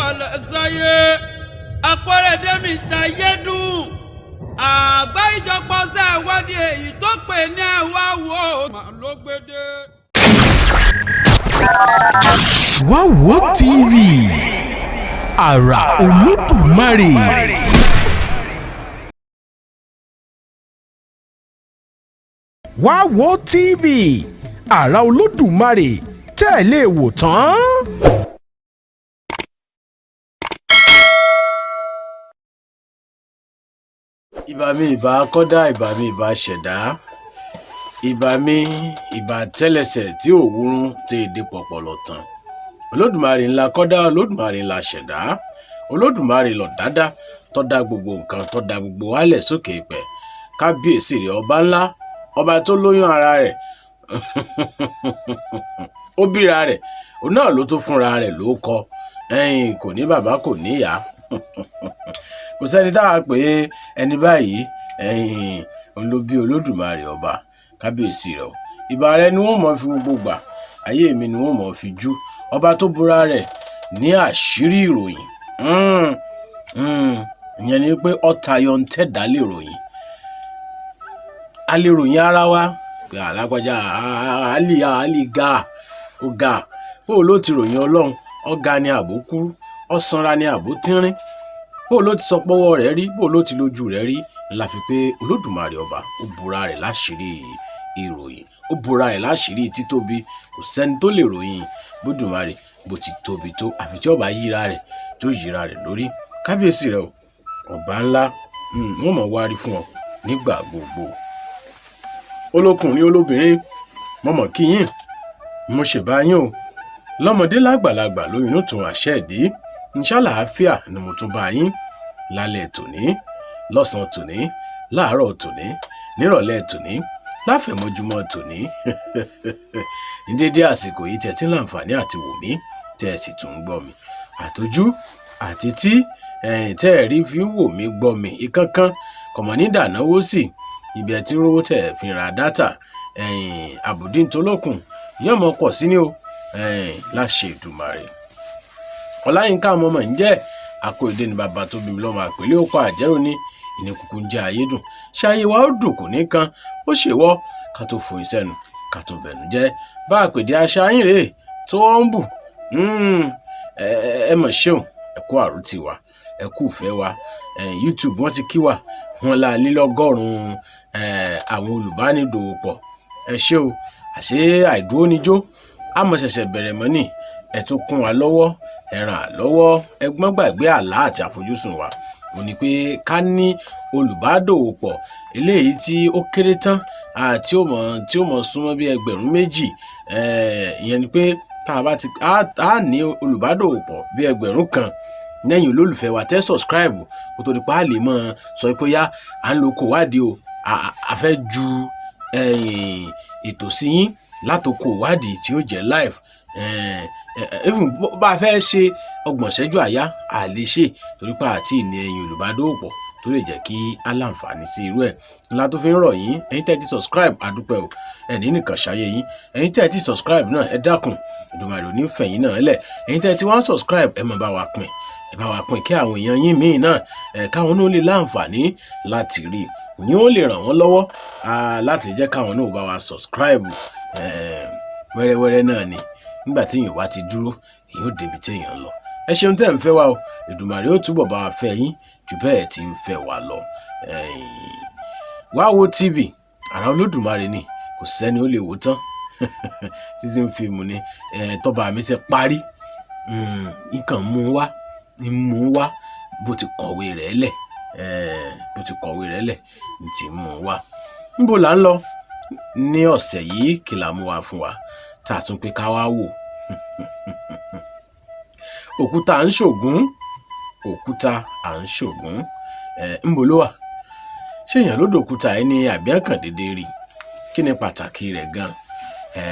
kalẹ̀ sáyé. Akọ́rẹ́dé Mr. Yédùn àgbáríjọpọ̀ ṣe ìwádìí èyí tó pè ní ẹ̀wá wo ló gbédè. Wáwo TV, àrà Olódùmarè. Wáwo TV, àrà Olódùmarè tẹ́ ẹ lè wò tán. Ìbà mi, ìbà kọ́dá, ìbà mi, ìbà ṣẹ̀dá, ìbà mi, ìbà tẹ́lẹsẹ̀ tí òwúrún tẹ èdè pọ̀pọ̀lọ̀ tán. Olódùmarè ńlá kọ́dá, Olódùmarè ńlá ṣẹ̀dá, Olódùmarè lọ dáadáa tó dá gbogbo nǹkan, tó dá gbogbo wálẹ̀ sókè ìpẹ́. Kábíyèsí rẹ̀, ọba ńlá, ọba tó lóyún ara rẹ̀, ó bíra rẹ̀, òun náà ló tún fúnra rẹ̀ ló kọ. Ẹ̀yìn kò ní bàbá, kò ní ìyá, kò sẹ́ni tá a pè é ẹni báyìí. Ẹ̀yìn òun ló bí Olódùmarè ọba. Kábíyèsí rẹ̀ o, ìbà rẹ̀ ni wọ́n mọ̀ fi gbogbo gbà ayé mi ni wọ́n mọ̀ fi jú. Ọba tó bora rẹ̀ ní àṣírí ìròyìn, ìyẹn ni pé ọ̀tayọ̀ ń tẹ̀dá lè ròyìn. A lè ròyìn ara wa pé alágbájá àálì àálì ga, ó ga. Bó ló ti ròyìn Ọlọ́run? Ọ̀gá ni àbó kúrú, ọ̀sanra ni àbó tínrín? Bó ló ti sọ pọ́wọ́ rẹ̀ rí? Bó ló ti lójú rẹ̀ rí? La fi pé Olódùmarè ọba ó bora rẹ̀ láṣìírí ìròyìn, ó bora rẹ̀ láṣìírí títóbi. Kò sẹ́ni tó lè ròyìn bódùmarè bó ti tóbi tó, àfi tí ọba yíra rẹ̀ tó yíra rẹ̀ lórí. Kábíyèsí rẹ̀ o, ọba ńlá, wọ́n mọ̀ wárí fún ọ nígbà gbogbo. Olókùnrin, olóbìnrin, mo mọ̀ kí yín, mo ṣèbá yín o, lọ́mọdé lágbàlagbà, lóyún inú tún àṣẹ ìdí nṣàlàáfíà ni mo tún bá yín lálẹ́ tòní, lọ́sàn-án tòní, láàárọ̀ tòní, nírọ̀lẹ́ tòní, láfẹ̀mọ́júmọ́ tòní, ní dédé àsìkò yìí tẹ̀ tí ń láǹfààní àti wò mí, tẹ̀ sì tún ń gbọ́ mi. Àtọjú àti tí ẹ̀yìn tẹ́ ẹ̀ rí fi ń wò mí gbọ́ mi, ìkankan kọ̀mọ̀ ní dànáwó sí ibi ẹ̀ tí ń rówó tẹ̀ fi ra data. Ẹ̀yìn àbùdí ntolókun yóò mọ̀ pọ̀ sí ni o, ẹ̀yìn láṣẹ Èdùmàrè. Ọláyínká ọmọ ń jẹ́ àkó èdè ní bàbá tó bí mi lọ́mọ. Àpèlé ó kọ àjẹrò ní ìníkùkù ń jẹ́ ayédùn. Ṣé ayé wa ó dùn kò ní kan ó ṣèwọ́ ká tó foyín sẹ́nu, ká tó bẹ̀nu jẹ́ bá àpèdè aṣa yín rèé tó ń bù. Ẹ mọ̀ ṣeun, ẹ kú àrùtì wa, ẹ kú ìfẹ́ wa. YouTube wọ́n ti kí wa, wọ́n la lílọ́gọ́rùn-ún àwọn olùbánidòwòpọ̀. Ẹ ṣé o. Àṣé àìdúró níjó àmọ́ ṣẹ̀ṣẹ̀ bẹ̀rẹ̀ mọ́ ni. Ẹ tún kún wa lọ́wọ́, ẹ ràn án lọ́wọ́. Ẹ gbọ́n gbàgbé àlá àti àfojúsùn wa ò ní pé ká ní olùbádòwòpọ̀ eléyìí tí ó kéré tán tí ó mọ̀ súnmọ́ bí 2,000. Ìyẹn ni pé tá a bá ti á ní olùbádòwòpọ̀ bí 1,000 lẹ́yìn olólùfẹ́ wa tẹ́ subscribe kó tó di pa á lè mọ̀ sọ pé yá à ń lo kò wádìí o, a fẹ́ ju ètò sí yín látòkò wádìí tí ó jẹ́ live. Even bá a fẹ́ ṣe 30 ṣẹ́jú àyá, a lè ṣe, torí pé àti ìní ẹ̀yin olùbádòwòpọ̀ tó lè jẹ́ kí á láǹfààní sí irú ẹ̀ ńlá tó fi ń rọ̀ yín. Ẹ̀yin tẹ́ ti subscribe, àdúpẹ́ o, ẹ̀ní nìkan ṣayé yín. Ẹ̀yin tẹ́ ti subscribe náà, ẹ dákun, Èdùmàrè ò ní fẹ̀yìn náà lẹ̀. Ẹ̀yin tẹ́ ti wá subscribe, ẹ máa bá wa pín, ẹ bá wa pín kí àwọn èèyàn yín míì náà ẹ̀ káwọn náà lè láǹfààní láti rí i, ìyẹn ó lè ràn wọ́n lọ́wọ́ láti jẹ́ káwọn náà bá wa subscribe. Wẹ́rẹ́wẹ́rẹ́ náà ni, nígbà tí èèyàn bá ti dúró, èèyàn ó débi tí èèyàn ń lọ. Ẹ ṣeun tẹ́ ń fẹ́ wa o. Èdùmàrè ó túbọ̀ bá wa fẹ́ yín jù bẹ́ẹ̀ tí ń fẹ́ wa lọ. Wáwo TV, àrà Olódùmarè ni, kò sẹ́ni ó lè wò tán. Títí ń fi mu ni tọ́ba mi ti parí nǹkan mú wá, mú wá bó ti kọ̀wé rẹ̀ lẹ̀, bó ti kọ̀wé rẹ̀ lẹ̀ ní ti mú wá. Níbo là ń lọ ní ọ̀sẹ̀ yìí? Kí la mú wá fún wa tá a tún pé ká wá wò? Òkúta à ń ṣògùn, òkúta à ń ṣògùn, ńbo ló wà? Ṣé èèyàn ló dòkúta ẹ ní àbí ẹ̀kàn déédéé rí? Kí ni pàtàkì rẹ̀ gan?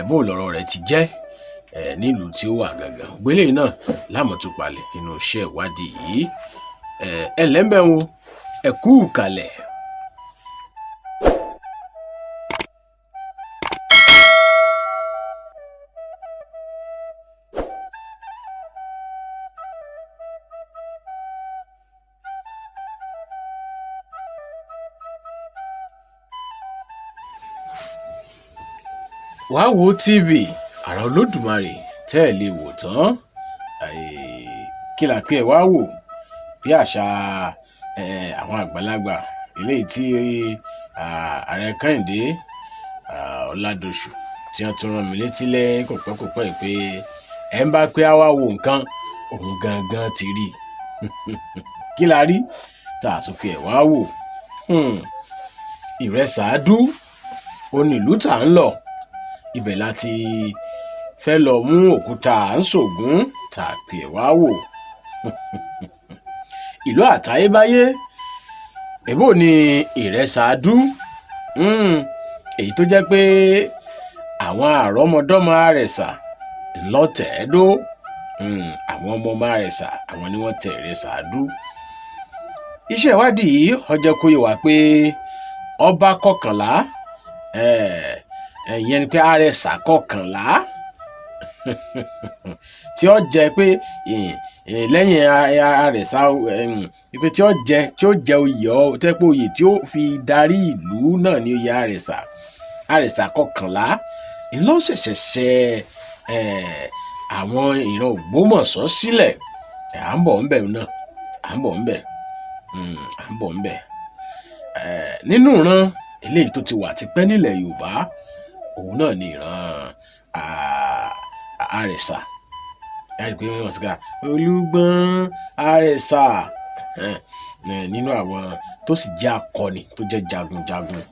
Bó lọ̀rọ̀ rẹ̀ ti jẹ́ nílùú tí ó wà gangan? Gbélé náà lámọ̀túpalẹ̀ nínú iṣẹ́ ìwádìí yìí. Ẹ lẹ́ńbẹ̀ wo, ẹ kú kalẹ̀. Wàá wo TV, àrà Olódùmarè tẹ́ ẹ̀ lè wò tán. Kí la pé ẹ wá wò bí àṣà àwọn àgbàlagbà eléyìí tí ààrẹ Kẹ́hìndé Ọládọ̀ṣù tí wọ́n tún rán mi létí lẹ́yìn kòpẹ́kòpẹ́ yìí pé ẹ̀ ń bá pé á wá wo nǹkan, òun gangan ti rí i. Kí la rí tá a sọ pé ẹ̀ wá wò? Ìrẹsàádú onílù tá à ń lọ, ibẹ̀ láti fẹ́ lọ mú òkúta à ń ṣògùn tá a pè ẹ̀ wá wò. Ìlú àtayébáyé èbó ni Ìrẹsàádú, èyí tó jẹ́ pé àwọn àrọ́mọdọ́mọ Àrẹ̀sà ńlọtẹ̀ẹ́dó. Àwọn ọmọ ọmọ Àrẹ̀sà, àwọn ni wọ́n tẹ Ìrẹsàádú. Iṣẹ́ ìwádìí yìí ó jẹ́ kó yé wa pé ọba kọkànlá, ìyẹn ni pé Àrẹ̀sà kọkànlá tí ó jẹ pé lẹ́yìn Àrẹ̀sà, pé tí ó jẹ oyè ọ tẹ́ pé oyè tí ó fi darí ìlú náà ní oyè Àrẹ̀sà. Àrẹ̀sà kọkànlá ńlọ ṣẹ̀ṣẹ̀ ṣẹ àwọn ìran Ògbómọ̀ṣọ́ sílẹ̀. À ń bọ̀ ńbẹ̀ náà, à ń bọ̀ ńbẹ̀, à ń bọ̀ ńbẹ̀. Nínú ìran eléyìí tó ti wà tipẹ́ nílẹ̀ Yorùbá, òun náà ni ìran Àrẹ̀sà. Ẹ rí i pé wọ́n ti ká Olúgbọ́n Àrẹ̀sà, nínú àwọn tó sì jẹ́ akọni, tó jẹ́ jagunjagun,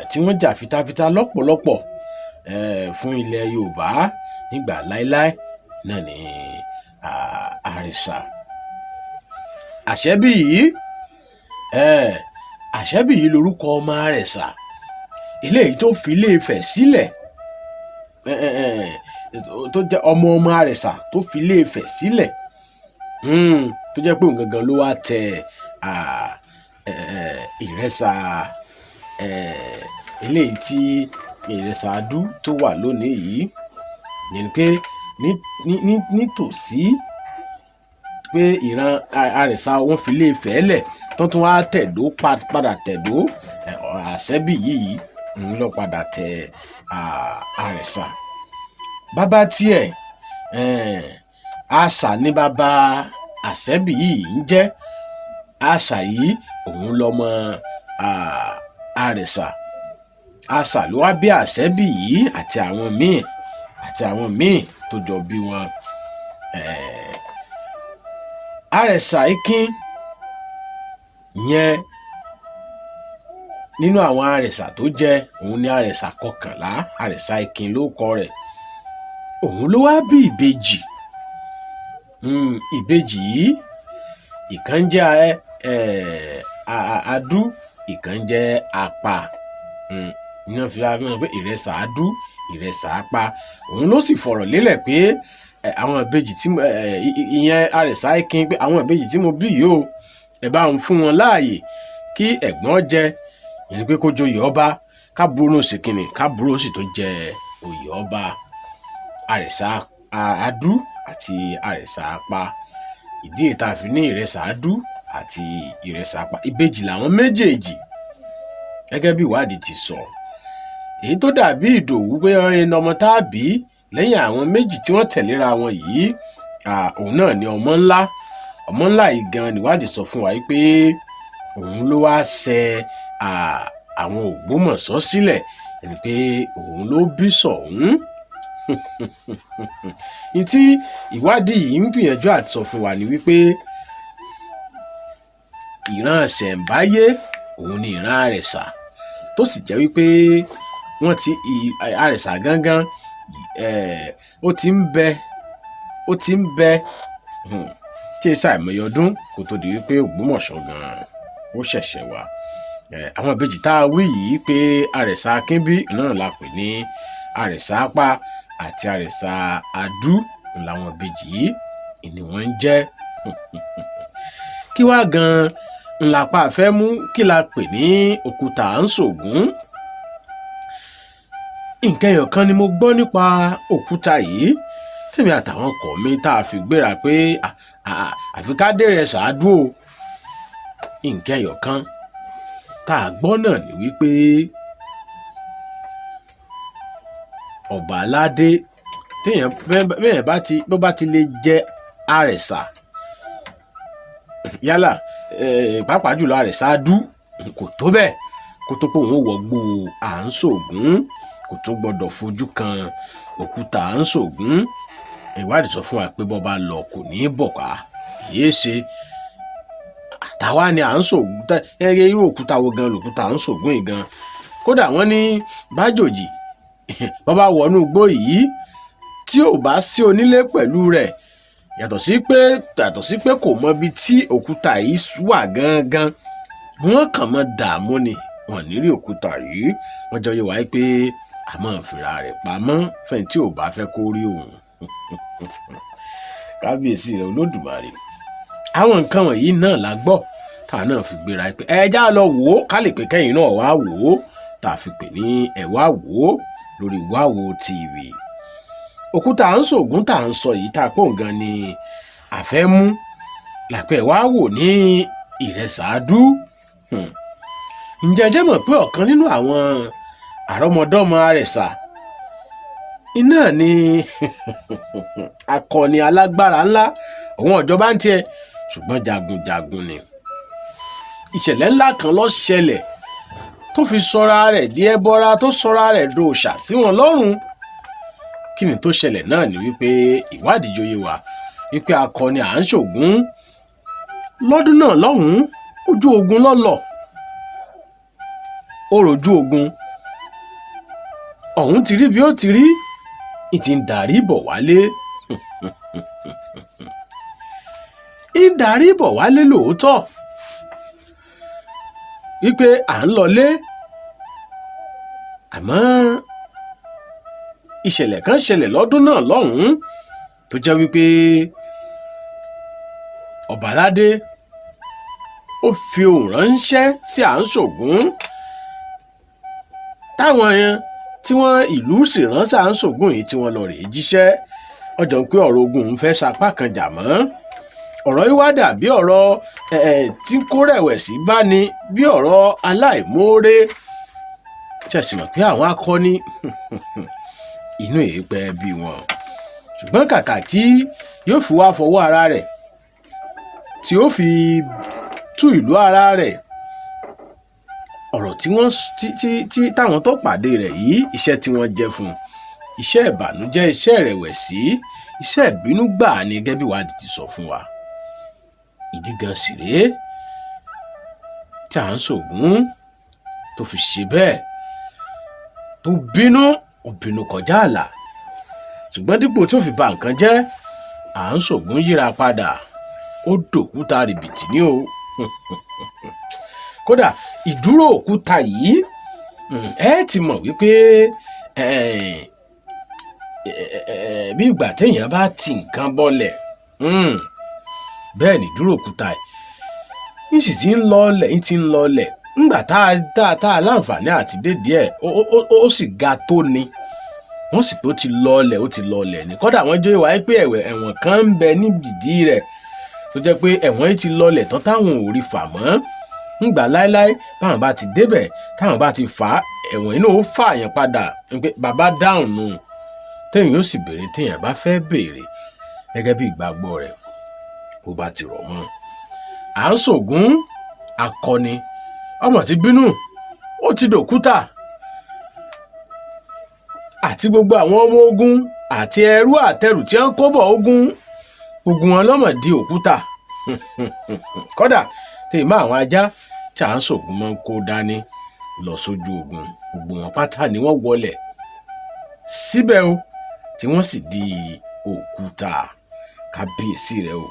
tí wọ́n jà fitafita lọ́pọ̀lọpọ̀ fún ilẹ̀ Yorùbá nígbà láéláé náà ni Àrẹ̀sà. Àṣẹ́bí yìí, Àṣẹ́bí yìí lorúkọ ọmọ Àrẹ̀sà eléyìí tó fi Ilé-Ifẹ̀ sílẹ̀, tó jẹ́ ọmọ ọmọ Àrẹ̀sà tó fi Ilé-Ifẹ̀ sílẹ̀, tó jẹ́ pé òun gangan ló wá tẹ Ìrẹsà, eléyìí tí Ìrẹsà Adú tó wà lónìí yìí. Ìyẹn ni pé ní nítòsí pé ìran Àrẹ̀sà wọn fi Ilé-Ifẹ̀ lẹ̀ tó tún wá tẹ̀dó padà tẹ̀dó. Àṣẹ́bí yìí ń lọ padà tẹ Àrẹ̀sà. Bàbá tiẹ̀, Àṣà ní bàbá Àṣẹ́bí yìí ń jẹ́. Àṣà yìí, òun lọmọ Àrẹ̀sà. Àṣà ló wá bí Àṣẹ́bí yìí àti àwọn míì tó jọ bí wọn. Àrẹ̀sà Ìkín yẹn, nínú àwọn Àrẹ̀sà tó jẹ́, òun ni Àrẹ̀sà kọkànlá. Àrẹ̀sà Ìkín ló kọ rẹ̀. Òun ló wá bí ìbejì. Ìbejì yìí, ìkan jẹ́ Adú, ìkan jẹ́ Apa. Ní wọ́n fi wá mọ̀ pé Ìrẹsà Adú, Ìrẹsà Apa. Òun ló sì fọ̀rọ̀ lélẹ̀ pé àwọn ìbejì tí ìyẹn Àrẹ̀sà Ìkín, pé àwọn ìbejì tí mo bí yìí o, ẹ bá ń fún wọn láàyè kí ẹ̀gbọ́n jẹ, ìyẹn ni pé kó joyè ọba, kábúrò náà sì kìnnì, kábúrò sì tún jẹ oyè ọba. Àrẹ̀sà Adú àti Àrẹ̀sà Apa, ìdí èyí tá a fi ní Ìrẹsà Adú àti Ìrẹsà Apa, ìbejì làwọn méjèèjì gẹ́gẹ́ bí ìwádìí ti sọ. Èyí tó dàbí Ìdòwú pé ẹni ọmọ tá a bí lẹ́yìn àwọn méjì tí wọ́n tẹ̀léra wọn yìí, òun náà ni ọmọ ńlá. Ọmọ ńlá yìí gan níwádìí sọ fún wa pé òun ló wá ṣẹ àwọn Ògbómọ̀ṣọ́ sílẹ̀, ẹni pé òun ló bí Ṣọ̀ún. Ní tí ìwádìí yìí ń gbìyànjú àti sọ fún wa ni wípé ìran ṣẹ̀ǹbáyé òun ni ìran Àrẹ̀sà, tó sì jẹ́ wípé wọ́n ti Àrẹ̀sà gangan, ó ti ń bẹ tí èsì àìmọye ọdún kó tó di wípé Ògbómọ̀ṣọ́ gan ó ṣẹ̀ṣẹ̀ wà. Àwọn ìbejì tá a wí yìí pé Àrẹ̀sà Akínbí náà la pè ní Àrẹ̀sà Apá àti Àrẹ̀sà Adú làwọn ìbejì yìí ni wọ́n ń jẹ́. Kí wá gan ńlápá fẹ́ mú? Kí la pè ní òkúta à ń ṣògùn? Nǹkan ẹyọ kan ni mo gbọ́ nípa òkúta yìí tèmi àtàwọn ọkọ̀ mi tá a fi gbéra pé àfi ká dé Ìrẹsà Adú o. Nǹkan ẹyọ kan tá a gbọ́ náà ni wípé Ọba aládé téèyàn bẹ́ẹ̀ bá ti bó bá ti lè jẹ àrẹ̀sà yálà, pàápàá jùlọ àrẹ̀sà dú, kò tó bẹ́ẹ̀ kó tó pé òun ò wọgbó à ń ṣògùn, kò tún gbọdọ̀ fojú kan òkúta à ń ṣògùn. Ìwádìí sọ fún wa pé bọ́ bá lọ kò ní í bọ̀ ká yéé ṣe. Tàwa ni à ń ṣògùn ẹyẹ irú òkúta wo gan lòkúta à ń ṣògùn yìí gan? Kódà wọ́n ní bájòjì bọ́ bá wọnú igbó yìí tí ò bá sí onílé pẹ̀lú rẹ̀, yàtọ̀ sí pé kò mọ ibi tí òkúta yìí wà gangan, wọ́n kàn mọ́ dààmú ni, wọ́n ní rí òkúta yìí. Wọ́n jọ yé wa pé àmọ́ fìrà rẹ̀ pamọ́ fẹ́ni tí ò bá fẹ́ kó rí òun. Kábíyèsí rẹ̀ Olódùmarè. Àwọn nǹkan wọ̀nyí náà la gbọ́ tá a náà fi gbéra pé ẹ já lọ wò ó, ká lè pè kẹ́yìn náà wá wò ó, tá a fi pè ní ẹ wá wò ó lórí Wáwo TV. Òkúta à ń ṣògùn tá à ń sọ yìí, tá a pò gan ni àfẹ́ mú làpẹ́ wá wò ní Ìrẹsàdú. Ǹjẹ́ ẹ jẹ́ mọ̀ pé ọ̀kan nínú àwọn àrọ́mọdọ́mọ Àrẹ̀sà iná ni akọni alágbára ńlá òun ọ̀jọba ń tiẹ̀, ṣùgbọ́n jagunjagun ni. Ìṣẹ̀lẹ̀ ńlá kan ló ṣẹlẹ̀ tó fi sọra rẹ̀ di ẹbọra, tó sọra rẹ̀ dòòṣà sí wọn lọ́rùn. Kí ni tó ṣẹlẹ̀ náà ni wípé ìwádìí joyè wà wípé akọni à ń ṣògùn lọ́dún náà lọ́hùn-ún, ojú ogun lọ́lọ́, ó rojú ogun ọ̀hún ti rí bí ó ti rí, ìtì ń darí bọ̀ wálé, ń darí bọ̀ wálé lóòótọ́ wípé à ń lọlé, àmọ́ ìṣẹ̀lẹ̀ kan ṣẹlẹ̀ lọ́dún náà lọ́hùn-ún tó jẹ́ wípé Ọbaládé ó fi ohùn ránṣẹ́ sí à ń ṣògùn, táwọn yẹn tí wọ́n ìlú sì ránṣẹ́ à ń ṣògùn yìí tí wọ́n lọ rèé jíṣẹ́ ọjọ́ pé ọ̀rọ̀ ogun òun fẹ́ sapá kan jà mọ́. Ọ̀rọ̀ yìí wá dàbí ọ̀rọ̀ tí kó rẹ̀wẹ̀sì bá ní, bí ọ̀rọ̀ aláìmoore. Ṣẹ̀sì mọ̀ pé àwọn akọni inú èépẹ́ bí wọn, ṣùgbọ́n kàkà kí yóò fi wá fọwọ́ ara rẹ̀ tí ó fi tú ìlú ara rẹ̀, ọ̀rọ̀ tí wọ́n tí táwọn tó pàdé rẹ̀ yìí, iṣẹ́ tí wọ́n jẹ́ fún un, iṣẹ́ ìbànújẹ́, iṣẹ́ ìrẹ̀wẹ̀sì, iṣẹ́ ìbínú gbà ní, gẹ́gẹ́ bí ìwádìí ti sọ fún wa. Ìdí gan sì rèé tí à ń ṣògùn tó fi ṣe bẹ́ẹ̀, tó bínú, ó bínú kọjá àlà. Ṣùgbọ́n dípò tí ó fi ba nǹkan jẹ́, à ń ṣògùn yíra padà, ó dòkúta rìbìtì ní o. Kódà ìdúró òkúta yìí, ẹ ti mọ̀ wípé bí ìgbà téèyàn bá ti nǹkan bọ́lẹ̀, bẹ́ẹ̀ ni ìdúró òkúta yìí ń sì ti ń lọlẹ̀, ń ti ń lọlẹ̀. Ńgbà tá a láǹfààní àti dé díẹ̀, ó sì ga tó ni, wọ́n sì pé ó ti lọlẹ̀, ó ti lọlẹ̀ ní. Kódà wọ́n jẹ́ ìwà pé ẹ̀wọ̀n kan ń bẹ níbìdí rẹ̀ tó jẹ́ pé ẹ̀wọ̀n yìí ti lọlẹ̀ tán táwọn ò rí fà mọ́. Ńgbà láéláé báwọn bá ti débẹ̀, táwọn bá ti fà á, ẹ̀wọ̀n inú ó fà yàn padà pé bàbá dáhùn nù, téèyàn ó sì béèrè téèyàn bá fẹ́ béèrè gẹ́gẹ́ bí ìgbàgbọ́ rẹ̀ bó bá ti rọ̀ mọ́. À ń ṣògùn akọni ọmọ ti bínú, ó ti dòkúta, àti gbogbo àwọn ọmọ ogun àti ẹrú àtẹrù tí wọ́n kó bọ̀ ogun, gbogbo wọn lọ́mọ di òkúta. Kódà tí ìmọ̀ àwọn ajá tí à ń ṣògùn máa ń kó dání lọ sójú ogun, gbogbo wọn pátá ni wọ́n wọlẹ̀ síbẹ̀ o, tí wọ́n sì di òkúta. Kábíyèsí rẹ o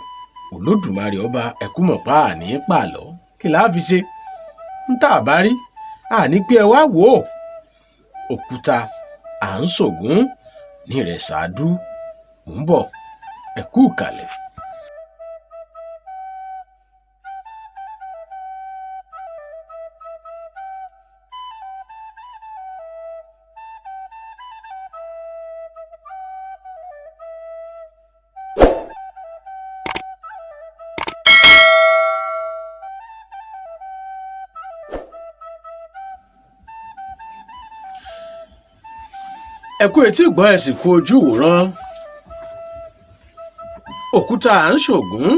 Olódùmarè ọba. Ẹkúmọ̀pá àní pàlọ́ kí là á fi ṣe ń tà bá rí àní pé ẹ wá wò ó. Òkúta à ń ṣògùn ní Ìrẹsàdú ń bọ̀. Ẹ kú ìkàlẹ̀. Ẹ kú etí ìgbọ́, ẹ̀ sì kú ojú ìwòran. Òkúta à ń ṣògùn,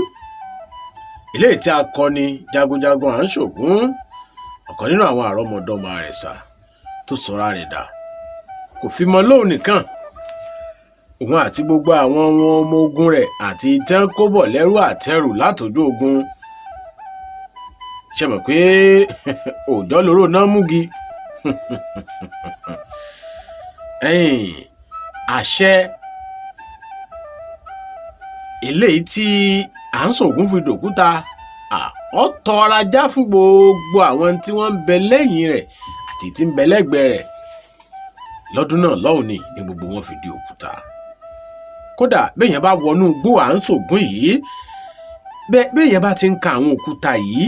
eléyìí tí akọni jagunjagun à ń ṣògùn, ọ̀kan nínú àwọn àrọ́mọdọ́mọ Àrẹ̀sà tó sọra rẹ̀ dà, kò fi mọ lóun nìkan, òun àti gbogbo àwọn ọmọ ogun rẹ̀ àti tí wọ́n kó bọ̀ lẹ́rú àtẹrù látọjú ogun. Ṣe mọ̀ pé òòjọ́ lóró náà múgi ẹ̀yìn àṣẹ eléyìí tí à ń ṣògùn fi dòkúta, ó tọra já fún gbogbo àwọn tí wọ́n ń bẹ lẹ́yìn rẹ̀ àti tí ń bẹ lẹ́gbẹ̀ẹ́ rẹ̀ lọ́dún náà lọ́hùn ni gbogbo wọn fi di òkúta. Kódà béèyàn bá wọnú igbó à ń ṣògùn yìí, béèyàn bá ti ń ka àwọn òkúta yìí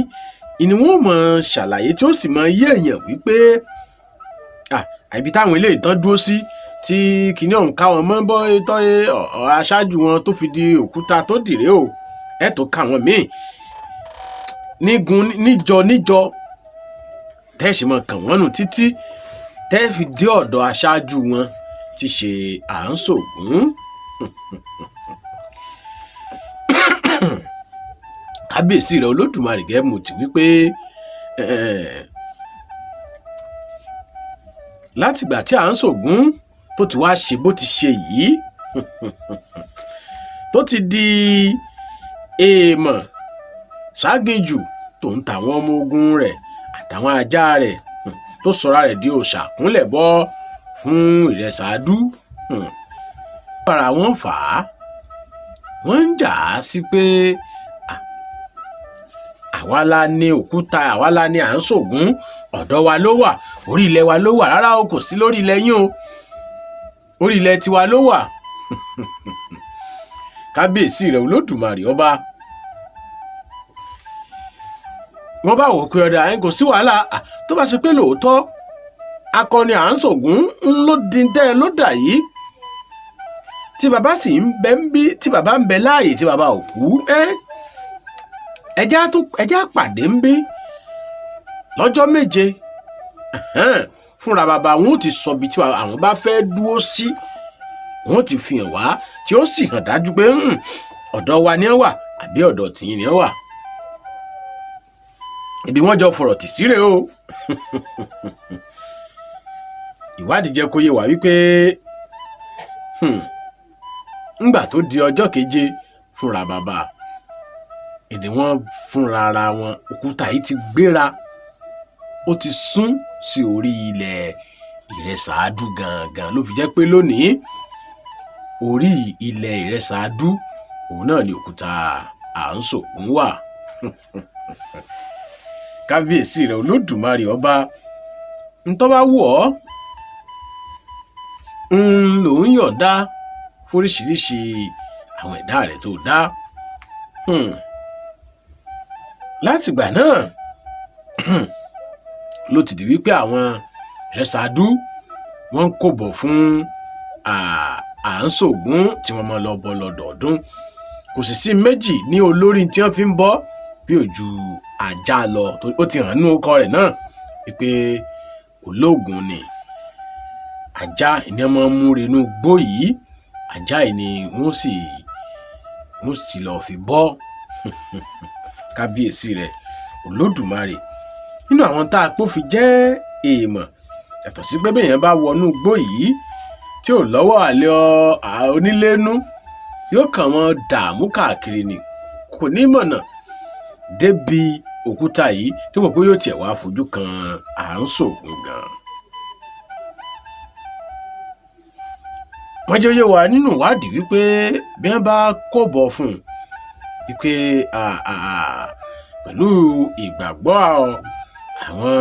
ni wọ́n mọ̀ ṣàlàyé, tí ó sì mọ̀ yé èèyàn wípé ibi táwọn eléyìí tán dúró sí tí kinní ọ̀hún ká wọn mọ́ bọ́ tọ́ aṣáájú wọn tó fi di òkúta tó dìré o. Ẹ̀ tó ká wọn míì nígun níjọ níjọ, tẹ́ẹ̀sì mọ̀ kàn wọ́n nù títí tẹ́ẹ̀ fi dé ọ̀dọ̀ aṣáájú wọn tí ṣe à ń ṣògùn. Kábíyèsí rẹ̀ Olódùmarè, gẹ́gẹ́ mo ti wípé látìgbà tí à ń ṣògùn tó ti wá ṣe bó ti ṣe yìí, tó ti di èèmọ̀ ságìnjù tó ń tàwọn ọmọ ogun rẹ̀ àtàwọn ajá rẹ̀, tó sọra rẹ̀ di òòṣà kúnlẹ̀ bọ́ fún Ìrẹsàdú, para wọn fà á, wọ́n ń jà á sí pé àwa la ní òkúta, àwa la ní à ń ṣògùn, ọ̀dọ̀ wa ló wà, orí ilẹ̀ wa ló wà. Rárá o, kò sí lórí ilẹ̀ yín o, orí ilẹ̀ tiwa ló wà. Kábíyèsí rẹ̀ Olódùmarè ọba. Wọ́n bá wò pé ọ̀dà ẹ̀ kò sí wàhálà, tó bá ṣe pé lóòótọ́ akọni à ń ṣògùn ń ló di tẹ́ ẹ ló dà yìí, tí bàbá sì ń bẹ ń bí, tí bàbá ń bẹ láàyè, tí bàbá ò kú, ẹ ẹjẹ́ àpàdé ń bí lọ́jọ́ 7. Fúnra bàbá wọn ò ti sọ bí tí àwọn bá fẹ́ dúró sí, wọn ò ti fi hàn wá, tí ó sì hàn dájú pé ọ̀dọ̀ wa ni ẹ wà àbí ọ̀dọ̀ tìyín ni ẹ wà. Ibi wọ́n jọ fọ̀rọ̀ tì sí rèé o. Ìwádìí jẹ́ kó yé wa wípé ńgbà tó di ọjọ́ keje, fúnra bàbá èdè wọn fúnra ara wọn, òkúta yìí ti gbéra, ó ti sún sí orí ilẹ̀ Ìrẹsàádú gangan. Ló fi jẹ́ pé lónìí orí ilẹ̀ Ìrẹsàádú òun náà ni òkúta à ń ṣògùn wà. Kábíyèsí rẹ̀ Olódùmarè ọba, ntọ́ bá wù ọ́ ń lòún yọ̀ǹda fóríṣiríṣi àwọn ẹ̀dá rẹ̀ tó dá. Látìgbà náà ló ti di wípé àwọn Ìrẹsàdú wọ́n ń kó bọ̀ fún à ń ṣògùn tí wọ́n máa lọ bọ́ lọ́dọọdún. Kò sì sí méjì ní olórí tí wọ́n fi ń bọ́ bí ojú ajá lọ. Ó ti hàn nínú ọkọ rẹ̀ náà wípé ológun ni ajá ìní ọmọ múre inú gbó yìí, ajá yìí ni wọ́n sì lọ́ọ́ fi bọ́. Kábíyèsí rẹ̀ Olódùmarè. Nínú àwọn tá a pò fi jẹ́ èèmọ̀, yàtọ̀ sí pé béèyàn bá wọnú igbó yìí tí ò lọ́wọ́ àlẹ́ onílénú, yóò kàn wọ́n dààmú káàkiri ni, kò ní mọ̀nà débi òkúta yìí, dípò pé yóò tiẹ̀ wá fojú kan à ń ṣògùn gan. Wọ́n jẹ́ oyé wa nínú ìwádìí wípé bí wọ́n bá kó bọ̀ fún un wípé pẹ̀lú ìgbàgbọ́ àwọn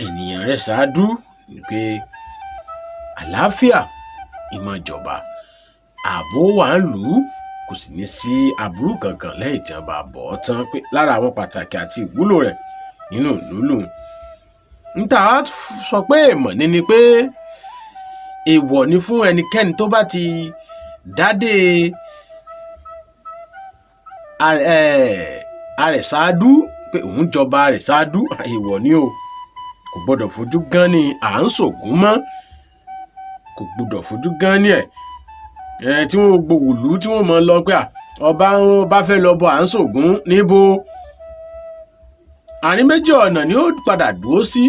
ènìyàn rẹ̀ ṣáájú wípé àlàáfíà ìmọ̀ ìjọba ààbò wà ń lù ú, kò sì ní sí aburú kankan lẹ́yìn tí wọ́n bá bọ̀ ọ́ tán, pé lára àwọn pàtàkì àti ìwúlò rẹ̀ nínú ìlú lòun. N tá a sọ pé èèmọ̀ ni ni pé èèwọ̀ ni fún ẹnikẹ́ni tó bá ti dádé Àrẹ̀sàádú pé òun jọba Àrẹ̀sàádú, èèwọ̀ ni o, kò gbọ́dọ̀ fojú gan ni à ń ṣògùn mọ́. Kò gbúdọ̀ fojú gan ní ẹ̀ ẹ̀ tí wọ́n gbòòlù tí wọ́n mọ̀ lọ pé ọba bá fẹ́ lọ bọ à ń ṣògùn níbo. Àárín méjì ọ̀nà ni ó padà dúró sí,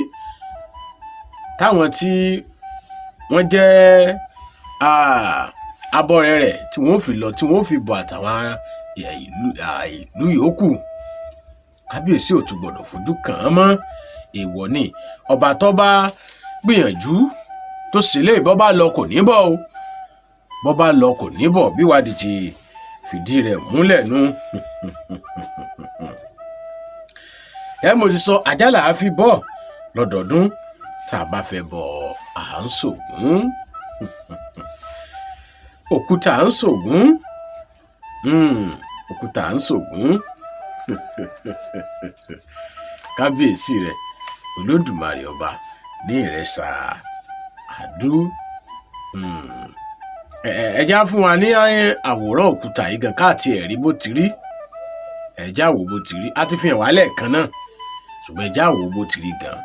táwọn tí wọ́n jẹ́ abọ́rẹ̀ rẹ̀ tí wọ́n fi lọ, tí wọ́n fi bọ̀, àtàwọn ìlú yòókù. Kábíyèsí ò tún gbọ́dọ̀ fojú kàn án mọ́, èèwọ̀ ni. Ọba tó bá gbìyànjú tó sì lè bọ́ bá lọ kò ní bọ̀ o, bọ́ bá lọ kò ní bọ̀, bí wádìí ti fìdí rẹ̀ múlẹ̀ nú. Ẹ mo ti sọ, àjálà á fi bọ̀ lọ́dọọdún tá a bá fẹ́ bọ̀ à ń ṣògùn, òkúta à ń ṣògùn, òkúta à ń ṣògùn. Kábíyèsí rẹ̀ Olódùmarè ọba ní Ìrẹsà àdú. Ẹ já fún wa ní àwòrán òkúta yìí gan káàtì ẹ̀rí bó ti rí. Ẹ já wò bó ti rí, a ti fi hàn wá lẹ́ẹ̀kan náà, ṣùgbọ́n ẹ já wò bó ti rí gan.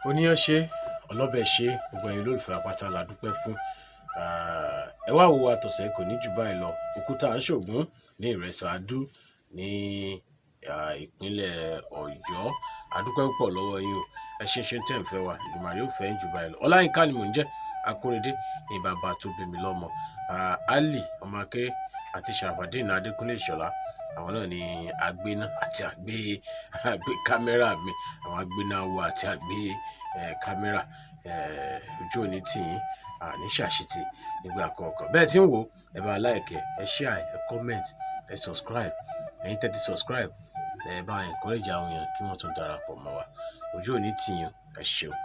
Oníyàn ṣe, ọlọ́bẹ̀ ṣe, gbogbo ẹ̀yin olólùfẹ́ apáta la dúpẹ́ fún. Ẹ wá wo àtọ̀sẹ̀ kò ní jù báyìí lọ. Òkúta à ń ṣògùn ní Ìrẹsà Adú ní ìpínlẹ̀ Ọ̀yọ́. Adúpẹ́ púpọ̀ lọ́wọ́ yín o, ẹ ṣe ṣe tẹ̀ ń fẹ́ wa, Èdùmàrè yóò fẹ́ jù báyìí lọ. Ọláyínká ni mò ń jẹ́, Akóredé ní bàbá tó bí mi lọ́mọ. Ali ọmọ akéré àti Sharafadeen Adékúnlé Ìṣọ̀lá, àwọn náà ni agbéná àti àgbé kámẹ́rà mi, àwọn agbéná wo àti àgbé kámẹ́rà. Ojú òní tì yín, àní ṣàṣìtì nígbà kọ̀ọ̀kan. Bẹ́ẹ̀ tí ń wò, ẹ bá like, ẹ share, ẹ comment, ẹ subscribe. Ẹ̀yin tẹ́ ti subscribe, ẹ bá encourage àwọn èèyàn kí wọ́n tún darapọ̀ mọ́ wa. Ojú òní tì yín, ẹ ṣeun.